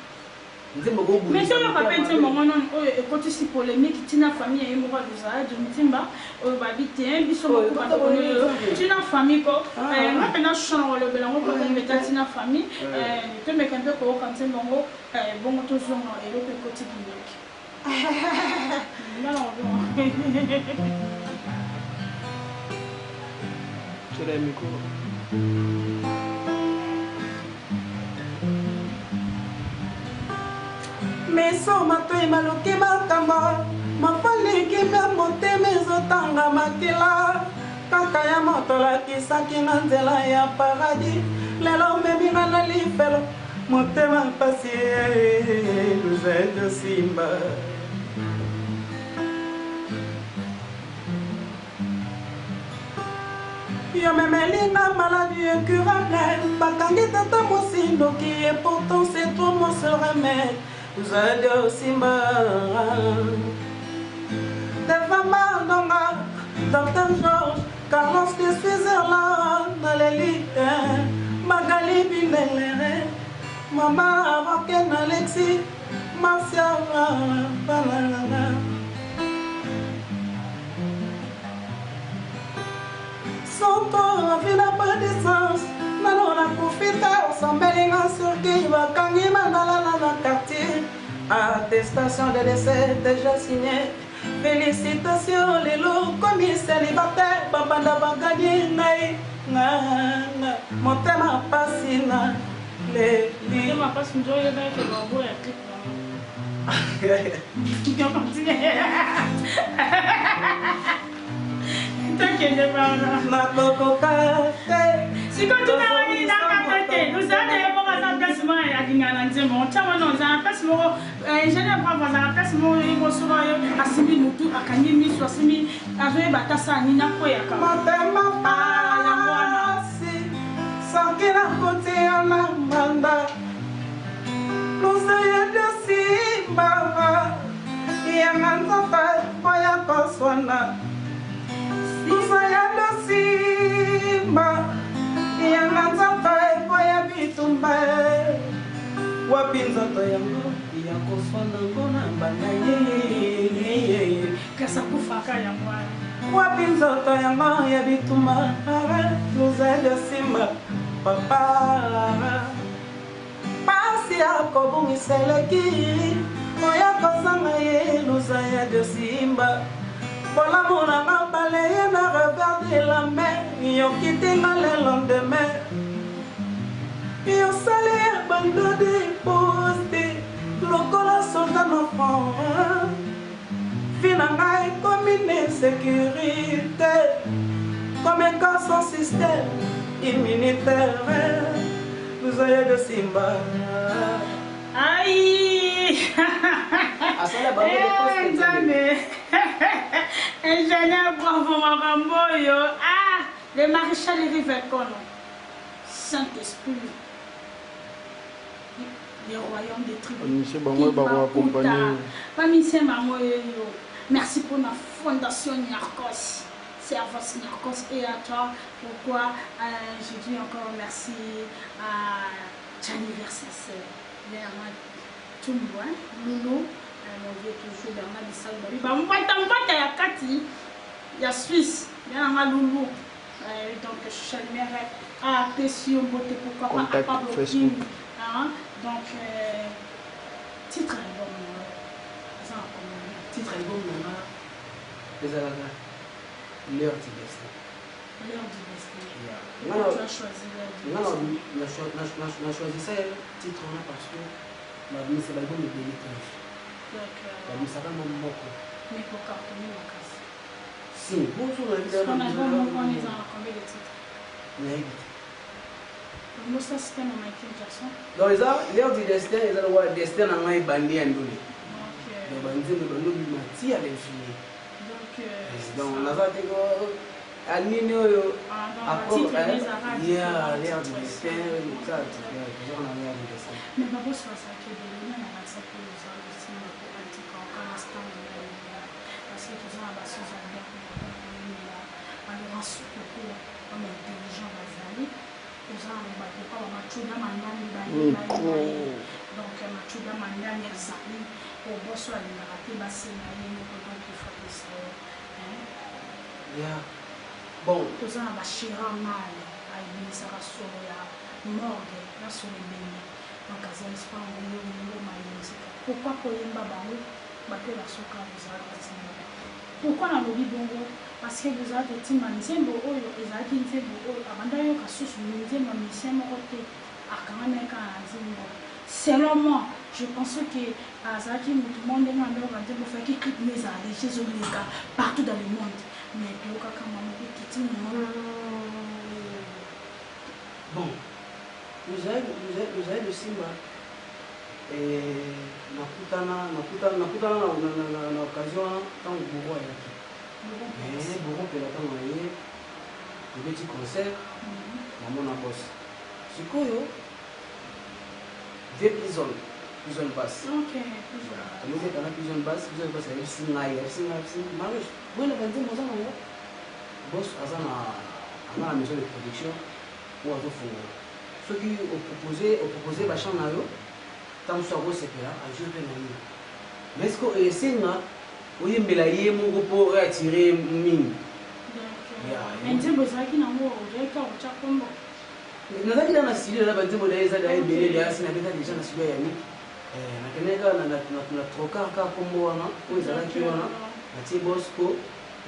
nzembo. Mais toyoka mpe nzembo yango nano oyo ekotisi polémique ntina famille ya ye moko alozala Ntimba oyo babi te biso moko bato ntina famille ko nga mpena shona kolobela yango mpo tombeta ntina famille. Tomeka mpe koyoka nzembo yango bongo tozonga eloko ekoti kindoki. Nga na kozonga. Tshela micro. Miso matoi maluki makambo mafali kimia motema ezotanga makila kaka ya moto alakisaki nga nzela ya paradis. Lelo omemi nga na lifelo, motema pasi luzedo simba. Yo memeli nga maladie incurable, bakangi tata mwasi ndoki, et pourtant c'est toi mon seul remède, luzedo simba. Devant Mandonga, Docteur Georges, Carlos de Switzerland, naleli eh, Magali Bindelere, Mama Roken Alexis, Marcia Balalala. Sans toi, la vie n'a pas de sens. Nano nakufi te, osambeli nga soki bakangi mandalala na quartier. Attestation de décès déjà signée. Felicitations lelo okomi celibataire babanda ba gagne ngai nga nga motema pasi na leli. Motema pasi nzo yeba ete baboya clip na tokende bana nakokoka te sikoyo tunawani nakata te ozala ye moko aza place moko alingaka na nzembo otya wana ozala place moko Ingénieur bravo azala place moko ye mosolo oyo asimbi mutu akangi miso asimbi azoyeba ata saa nini akweyaka motema pasi soki nakuti yo na mbanda lusayebi osimbama yanga nzoto boya koswana lusayebi osimba yanga nzoto eboya bitumba. Wapi nzoto yango ya koswana ngo na mbanda yeyeyeyeye Kasi akufaka yango wana. Wapi nzoto yango ya bitumba luzele simba papa pasi ya kobungisa eleki oya kozanga ye luza ya diosimba bolamu na nga baleye na revers de la mer yokiti nga le lendemain Yosali ya bando de poste lokola soldat na front vie na ngai ekomi na insécurité comme un corps sans système immunitaire luzoya de simba. Aïe! Asala bango de poste. Eh, Nzambe! Ingénieur bravo makambo oyo. Ah, le maréchal Rivekono. Saint esprit le royaume des tribus. Ba musiciens bango bako accompagner. Ba musiciens bango yo. Merci pour la fondation Niarcos. Servos Niarcos et à toi. Pourquoi euh, je dis encore merci à Gianni Versace. Bernard Tumbo, hein, Lulu, euh, mon vieux toujours Bernard Bissal. Ba mbata mbata ya kati ya Suisse. Bien Lulu. Euh, donc Chalmere apesi yo mbote pourquoi pas Contact Pablo Facebook. King hein? Donc euh, titre album eza na combien? Titre album na nga ezalaka l'heure du destin. L'heure du destin. Yeah. Pourquoi tu as choisi l'heure du Nga destin? na choisissa titre wana parce que babimisa balbum ebele te. Donc euh, Babimisaka ngo moko. mais pour cartonner makasi. Si, bonjour na Son album moko wana eza na combien de titres? Nayebi te. Mosa système ya Michael Jackson. Donc eza l'heure du destin eza lokola destin na ngai ebandi ya ndule. Donc euh, Donc banzembo ebandi obima ti ya l'infini. donc euh, Donc naza te ko anini oyo Ah, donc, après, titre hein, ezalaka yeah, différent, l'heure du titre destin, eza ça, toujours na l'heure du destin. Mais babosi bazalaki ebele nani alakisaki oyo oza kosimba po atika okanga stand ya lumière parce que toza na basusu ya ndako koyembela ba Laurent Sukoko homme intelligent bazali toza na bato pa ba Machuda Mandani Micro. donc Machuda Mandani azali po boso alingaka te basenga ye moko donc il faut apesa yo hein. Yeah. Bon, toza na bashira mal ayebimisaka solo ya morgue na solo ebele donc azali spango yo ngoma ya muzika pourquoi koyemba bango bape basoka bozala kotimba pourquoi nalobi bongo parce que bozala kotimba nzembo oyo ezalaki nzembo oyo abanda yoka susu nzembo ya musicien moko te akangami kaka na nzembo selon moi je pense que azalaki motu moko ndenge andoyoka nzembo faki clip no ezala léger ezoleka partout dans le monde mais toyokaka mama ekiti bon. Luzaye Lusimba, nakutana nakutana nakutana na occasion wana ntango Bouro ayaki. Bouro mpela, ntango aye tobeti concert, namona boss. Sikoyo vie prison, prison bass, tomobeta na prison bass. Prison bass ayebisi ngai, ayebisi Marius boyena banzembo oza nango. Boss aza na maison de production oyo azofungola. Soki opropose bachant na yo, ntango mosusu akosepela, azwi mpe na nini. Mais ce que esenga oyembela ye moko mpo oyo atire mingi. Nzembo ezalaki nango, ozalaki kaka kotya kombo? Nazalaki na studio na banzembo na ye, eza da ebele deya. Si nabeta déjà na studio ya Yannick, nakendaki kaka na trocar kaka kombo wana oyo ezalaki wana, natie boss po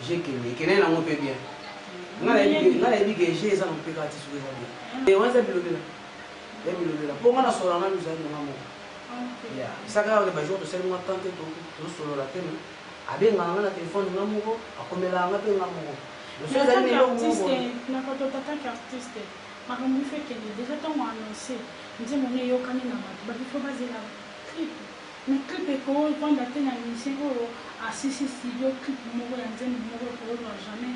je kende, ekendaki nango mpe bien. Nga nayebi ke je eza na mpe kaka ti soki eza bien. Wana eza bilobela ya bilobela, mpo nga nasolola na luzali nanga moko. Esaka kaka bajour tosali mwa temps te, tosolola te, mais abengaka nga na telefone nga moko, akomelaka nga mpe nga moko. So ezali na eloko moko. Nakoto artiste, makambo ifo ekende déjà. Ntango annonce nzembo no eyokani na bato, bato ifo bazela clip, mais clip ekovanda te na musicien oyo asisi studio. Clip moko ya nzembo moko ekozwa jamais,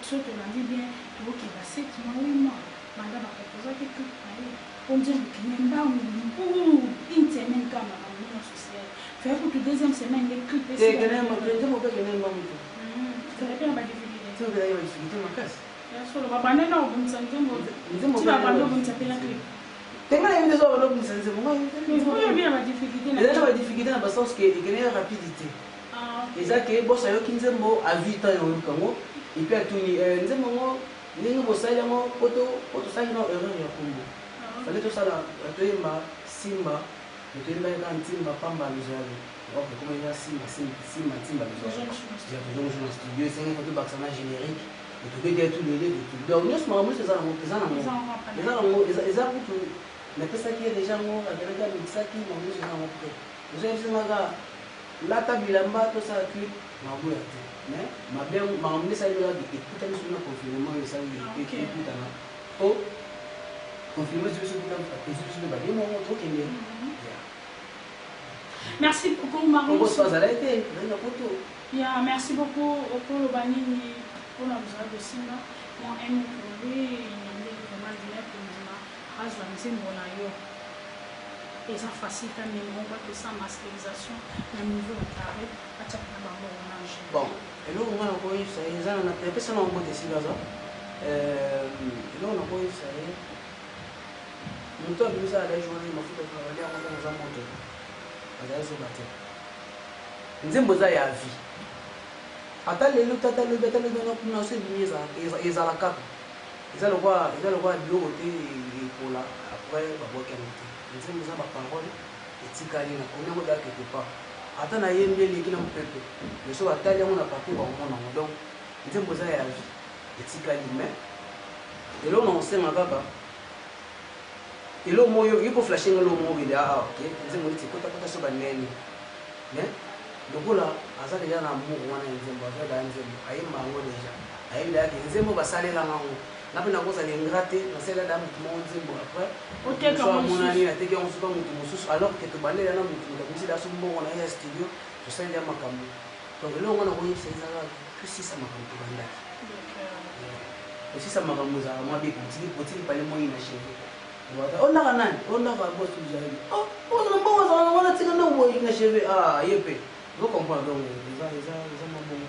so tolandi bien, tokokeba 7 mois, 8 mois banda baproposaki clip na ye, po nzembo ekende mbangu mpu une semaine kaka, makambo nyonso social faye kutu deuxième semaine nde clip. Nzembo mpe ekende mbangu te. Ezali mpe na badifficulté. Nzembo mpe ezalaki badifficulté makasi. Solo babanda na kobongisa nzembo ti babanda obongisa mpe na clip. Tenga na yebi te so babanda obongisa nzembo. Oyo bi na badifficulté. Ezali na badifficulté na basens ke ekende rapidité. Eza ke boss ayoki nzembo, azwi temps ya koyoka yango, et puis atuni nzembo yango ndenge bosali yango, po tosali na erreur ya kombo. Fallait tosala toyemba Simba, mais toyembaki kaka Ntimba pamba Luzali. Ok, koma eza Simba, Simba Ntimba Luzali. Tozongi na studio, esengi fo tobakisa na générique, tobeti ya tulele. Donc nyonso, makambo nyonso eza nango, eza nango, eza nango, eza kutu napesaki ye déjà yango, akendaki amixaki makambo nyonso, eza nango prêt. Ozoyebisangaka lata bilamba, tosala clip, maboya te. Mais mabe, makambo nde esali kaka ekutani soki na confinement oyo esali ekutana, po confinement ezwi biso, ezwi biso mpe babie moko tokende. Merci beaucoup, Marius. Azalaki te, azali na Poto. Ya, merci beaucoup. Okoloba nini mpona kozala kosimba mwa un mot pour lui, na ndenge vraiment ndima kondima azwa nzembo na yo? Eza facile ta memo bapesa masterisation na niveau ya carré, atiaka na bango wana. Bon, eloko nga nakoyebisa ye eza napesa na mbote esika aza. Eloko nakoyebisa ye, moto abimisa adage wana, mafuta ali yango ntango eza moto, azali zoba te. Nzembo eza ya vie, ata lelo te, ata lobi, ata lobi wana kuna, so ebimi ezala kaka. Eza lokola biloko te epola, après babwaki yango te. Nzembo eza baparole etikali na komi yango daa quelque part, ata nayembi eleki na mopepe, mais so batali yango na papier, bakomona yango. Donc nzembo eza ya vie, etikali. Mais eloko na kosenga kaka, eloko moko yo po flashe nga, eloko moko bele. Ah ok, nzembo neti ekotakota so banene, mais lokola aza déjà na amour wana ya nzembo, azwa daa nzembo, ayemba yango déjà, ayebi dayake nzembo basalelanga yango. Nga mpe nakozala ingrat te, nasalela da motu moko nzembo, après amonani nateki yango suka motu mosusu, alors ke tobandela na motu, moto abimisi da so mbongo na ye ya studio, tosaleli ya makambo. Donc eloko nga nakoyebisa eza kaka tosisa makambo tobandaki. Tosisa makambo ezalaka mwa bien. Otiki pale moi na cheve, ondaka nani, ondaka boss Luzali, ozala mbongo, azala na wana, tika ndako boye na cheve. Ah, ye mpe ozo comprendre. Donc eza mwa bongo.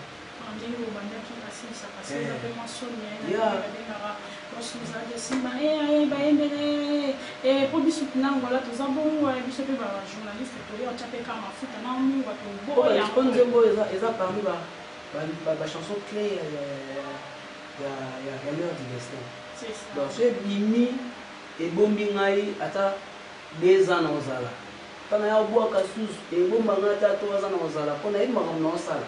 Ndenge obandaki, asilisa, parce eza mpe mwa soni babengaka boss Simba bayembele, po biso na Angola toza bongo, biso mpe bajournaliste toya otya mpe kaka mafuta na mungwa. Toboya nzembo oyo eza parmi bachanson clé ya L'heure du destin. Donc so ebimi, ebombi ngai ata 2 ans na kozala, ntana ya obwaka susu, ebomba ngai ata 3 ans na kozala, mpo nayebi makambo na osala.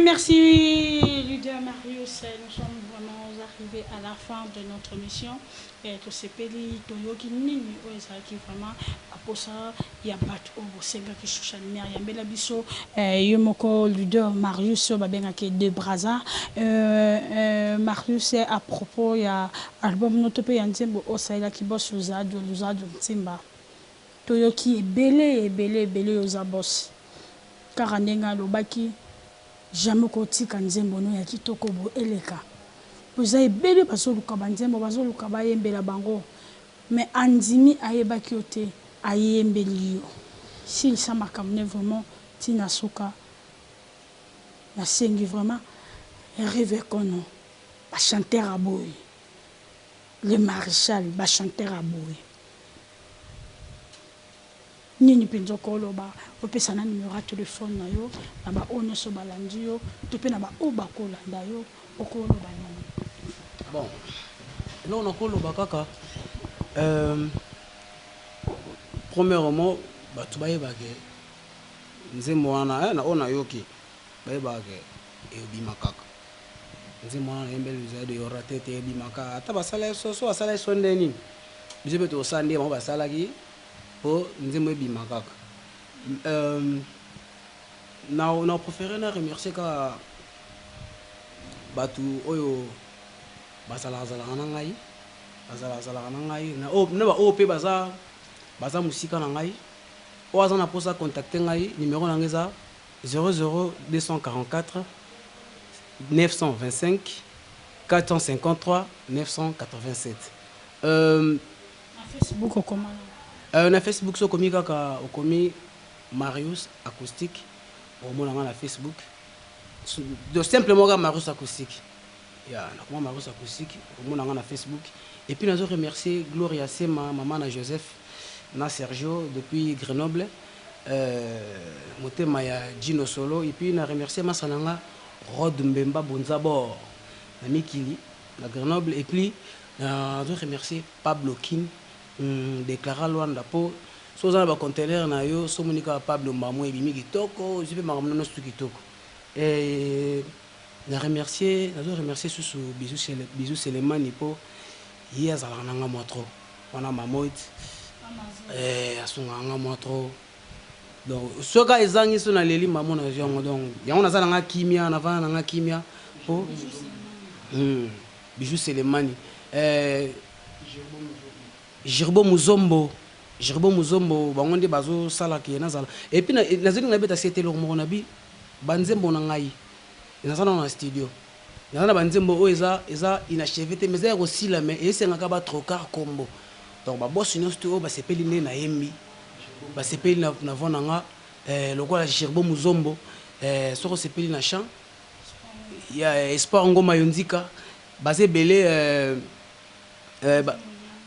merci Lydia Marius, nous sommes vraiment arrivés à la fin de notre émission. Eh, tosepeli toyoki nini oyo ezalaki vraiment baposa ya bato oyo bosengaki Shusha Lumière yambela biso eh, yo moko leader Marius oyo babengaki de Brazza euh, euh, Marius à propos ya album no to mpe ya nzembo oyo osalelaki boss Luzado Luzado Ntimba Toyoki ebele ebele ebele yo oza boss kaka ndenge alobaki jamais okotika nzembo no ya kitoko boye eleka po eza ebele bazoluka ba nzembo bazoluka bayembela bango mais andimi ayebaki yo te ayembeli yo silisa makambo ne vraiment ti na suka nasengi vraiment Rive Kono ba chanteur ya boye le marechal ba chanteur ya boye. Nini penza okoloba? Opesa na numero ya telephone na yo na ba oyo nionso balandi yo to pe na ba oyo bakolanda yo okoloba nini? Bon eloko nakoloba kaka premièrement batu bayeba ke nzembo wana oyo nayoki bayebaka ke ebima kaka nzembo wana nayembeli Luzado yo rate te ebima kaka ata basala ye soso basala ye so nde nini biso pe tokosala nde bango basalaki po nzembo ebima kaka euh, na na prefere na remercier kaka batu oyo bazalaka zalaka na ngai bazalaka zalaka na ngai na oyo na ba oyo pe baza baza mosika na ngai oyo aza na posa contacter ngai numero na ngai eza 00244 925 453 987 euh, Na Facebook okoma nani? Euh, na Facebook soki okomi kaka okomi Marius acoustique okomona nga na Facebook donc simplement kaka Marius acoustique ya nakoma Marius acoustique okomona nga na Facebook et puis nazo remercier Gloria Sema mama na Joseph na Sergio depuis Grenoble euh, motema ya Gino Solo et puis na remercier masa na nga Rod Mbemba Bonzabor na mikili na Grenoble et puis nazo remercier Pablo Kin declara Luanda po soki oza na ba container na yo soki omoni kaka Pablo mbamue ebimi kitoko ozwi pe makambo na nionso tout kitoko et na remercier nazo remercier susu Bisou Selemani po ye azalaka na nga mua trop wana Mamoid eh asungaka nga mua trop donc soki kaka ezangi soki naleli mbamue nazwi yango donc yango naza na nga kimia navanda na nga kimia po Bijou Selemani eh Girbo Muzombo Girbo Muzombo bango nde bazo sala ke nazala et puis nazo linga nabeta sete eloko moko nabi ba nzembo na ngai naza nanu na studio naza na ba nzembo oyo eza eza inacheve te mais eza ya kosila mais esengaka ba trocar kombo donc ba boss nionso tout oyo basepeli nde nayembi basepeli na na voix na nga eh, lokola Girbo Muzombo eh, soki osepeli na chant ya Espoir Ngoma Yonzika baza ebele eh, eh,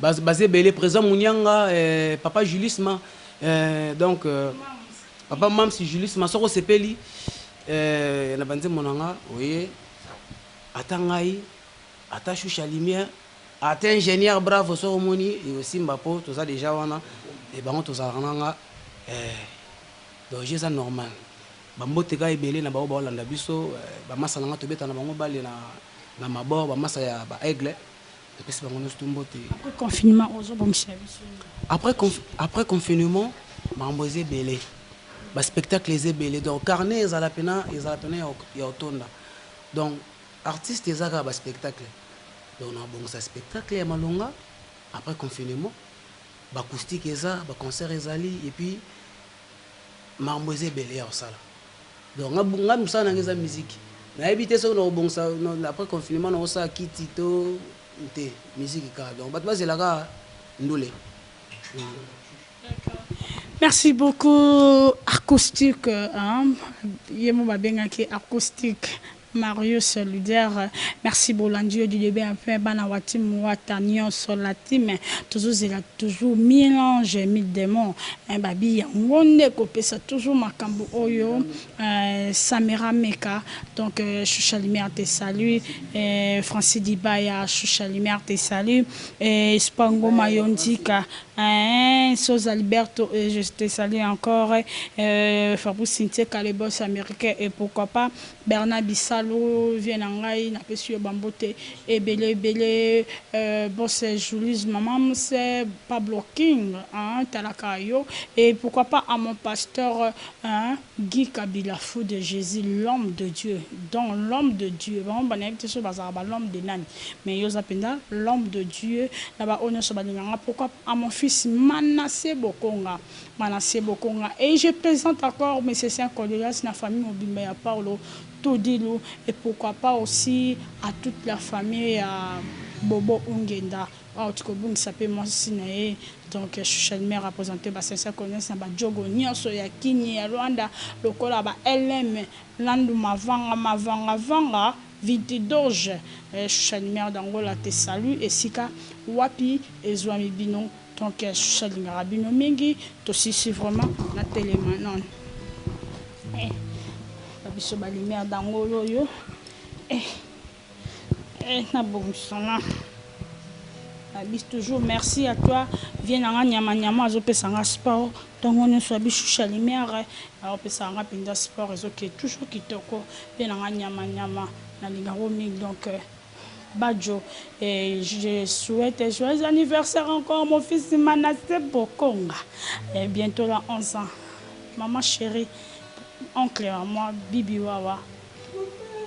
baza ebele président Munianga eh, papa Julius ma eh, donc euh, papa Mams Julius ma soko sepeli eh, na banzembo na nga oye ata ngai ata Shusha Lumière ata ingénieur bravo soko omoni ekosimba po toza deja wana e bango tozalaka na nga eh, donc eza normal Ba mbote kaka ebele na ba oyo bao landa biso, ba masta na nga tobeta na bango balle na na mabor, ba masta ya ba aigle, na pesi bango nionso tout mbote. Après confinement ozo bongisela biso nini? Après après confinement makambo eza ebele, ba spectacle eza ebele donc carnet ezala pena ezala pena ya otonda donc artiste eza kaka ba spectacle donc na bongisa spectacle ya malonga après confinement ba acoustique eza ba concert ezali et puis Makambo eza ebele ya kosala donc nga nga musala na nga eza musique nayebi te soki nakobongisa après confinement nakosala kiti to te musique kaka donc bato bazela kaka ndule. Merci beaucoup acoustique hein ye mo babengaki acoustique. Marius leader merci bolandi yo du debut à fin bana watim wata nionso la team tozo zela toujours mille anges mille demons hein babi yango nde ekopesa toujours makambu oyo Samira Meka donc Shusha Lumière te salue Francis Dibaya Shusha Lumière te salue Espoir Ngoma Yondika eeh Soza Liberto je te salue encore Fabrice Ntieka le boss americain et pourquoi pas Bernard Bisalu vieux na ngai na pesi yo ba mbote ebele ebele boss Julius Mamams Pablo King hein talaka yo et pourquoi pas à mon pasteur hein Guy Kabila fou de Jesus l'homme de Dieu donc l'homme de Dieu bango ba nayebi te soki bazalaka ba l'homme de nani mais yo oza penza l'homme de Dieu na ba oyo nionso balinga nga pourquoi à mon fils Manasse Bokonga Manasse Bokonga et je presente encore mes sincères condoleances na famille mobimba ya Paulo Tudilu et pourquoi pas aussi à toute la famille ya Bobo Ungenda oyo awuti kobungisa pe mwasi na ye donc Shusha Lumière a presente ba sincères condoleances na ba djogo nionso ya Kin ya Luanda lokola ba LM Landu Mavanga Mavanga Vanga Vintidoge Shusha Lumière d'Angola te salue esika wapi ezuami bino Donc shusha alingaka bino mingi tosisi vraiment na telema nanu eh ba biso ba lumière d'angolo oyo eh eh na bongisa na na bis toujours merci à toi vieux na nga nyama nyama azo pesa nga sport tongo nionso abi shusha lumière azo pesa nga penza sport ezo ke toujours kitoko vieux na nga nyama nyama na lingaka yo mingi donc Badjo et je souhaite un joyeux anniversaire encore mon fils Manasse Bokonga et bientot là 11 ans maman cherie oncle à moi Bibi Wawa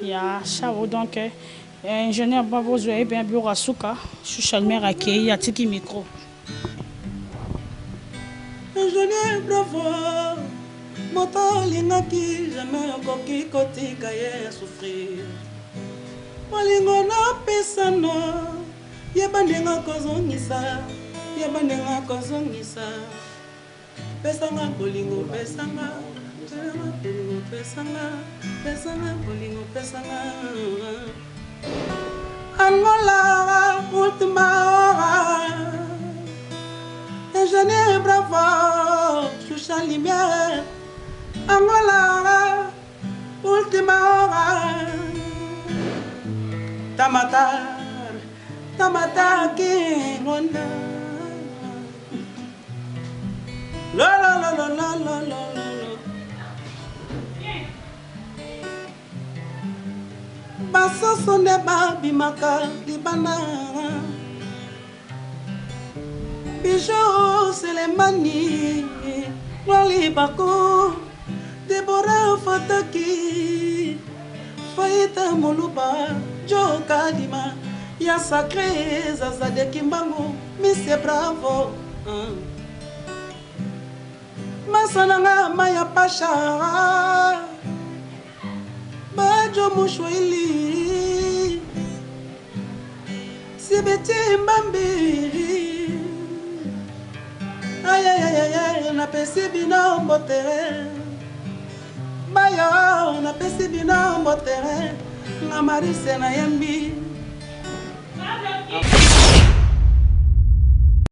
ya Shao donc ingénieur bravo ozua ye bien biloko ya suka Shusha mère akeyi atiki micro. Ingénieur bravo moto olingaki jamais okoki kotika ye souffrir bolingo napesa no yeba ndenge okozongisa yeba ndenge okozongisa pesa nga bolingo pesa nga bolingo pesa nga pesa nga bolingo pesa nga Angola ultima hora Ingénieur bravo Xuxa lumière Angola ultima hora Tamatar Tamatar ki Luanda Lo lo lo lo lo lo lo lo Basoso nde babimaka libanda Bijou Selemani Gloire Libaku Deborah Fataki Faita Moluba Joe Kadima Ya Sacre Zaza de Kimbangu Monsieur Bravo Masa na nga Maya Pasha Bajo Mushwahili Sibiti Mbambi Ayayayaya napesi bino mbote Bayo napesi bino mbote Nga Marise nayembi.